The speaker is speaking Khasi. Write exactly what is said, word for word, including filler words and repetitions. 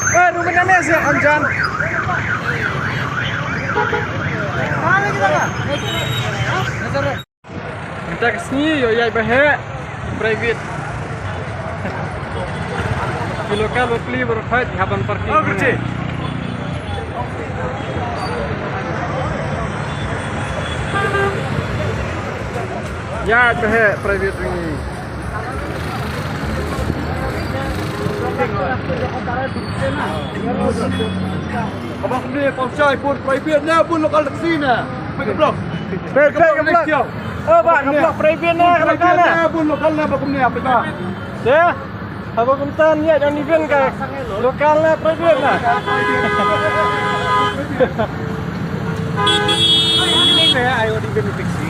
Eh, rumen ane siya anjan. Mynta ka sngi ïoh ïaid ba heh, private. Ki local ba pli ba ruh phi hap ban parking. Oh, kyrti. Ïaid ba heh, private ri ngi. Haba kumne pynshai bun private ne bun local taxi ne. Peit ka block. Peit, peit ka block. Oh, ba ka block private ne, ka local ne. Bun local ne ba kumne apa ta. Te, haba kumta ïa jan event ka local ne private ne. Ini ne ayo di event taxi.